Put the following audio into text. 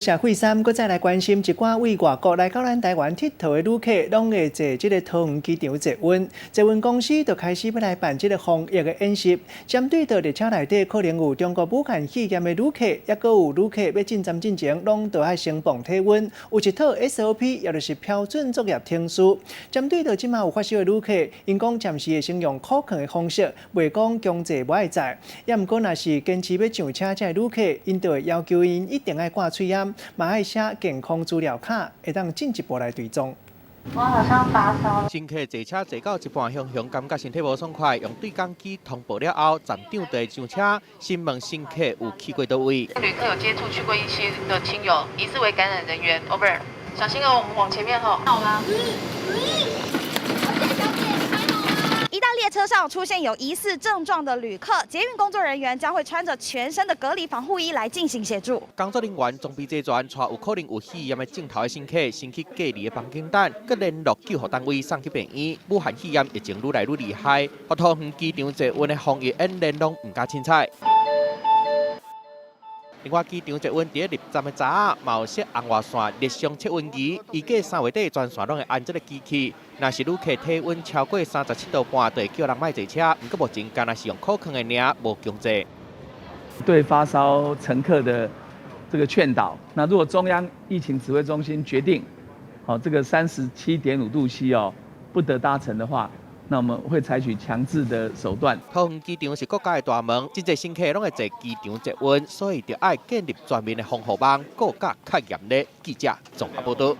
社會三，閣再來關心一寡對外國來到咱台灣𨑨迌的旅客，攏會坐這个桃園機場捷運。捷運公司就開始欲來辦這个防疫的演習，針對著列車內底可能有中國武漢肺炎的旅客，抑閣有旅客欲進站進前，攏著愛先磅體溫，有一套 SOP，也就是標準作業程序。針對著這馬有發燒的旅客，𪜶講暫時會先用可控的方式，袂講強制無愛載。抑毋過若是堅持欲上車這个旅客，𪜶就會要求𪜶一定愛掛喙罨，嘛愛寫健康資料卡，會當進一步來追蹤。我好像發燒。乘客坐車坐到一半，雄雄感覺身體無爽快，用對講機通報了後，站長就會上車，詢問乘客有去過佗位。旅客有接觸去過疫區的親友，疑似為感染人員。Over。小心哦，我們往前面吼。好嗎？一旦列車上出現有疑似症狀的旅客，捷運工作人員將會穿着全身的隔離防護衣來進行協助。工作人員裝備齊全，帶有可能有肺炎的症頭的乘客，先去隔離的房間等，閣聯絡救護單位送去病院。武漢肺炎疫情愈來愈厲害，桃園機場捷運的防疫演練攏毋敢凊彩。另外，機場捷運佇咧入站的閘仔，嘛有設紅外線熱傷測溫儀，預計3月底全線攏會安這个機器。若是旅客體溫超過37.5度，就會叫人莫坐車。毋過目前敢若是用可控的爾，無強制。對發燒乘客的這個勸導，那如果中央疫情指揮中心決定，好這個37.5度 C 哦，不得搭乘的話，那我們會採取強制的手段。桃園機場是國家的大門，真濟乘客攏會坐機場捷運，所以著愛建立全面的防護網，閣較嚴咧。記者綜合報道。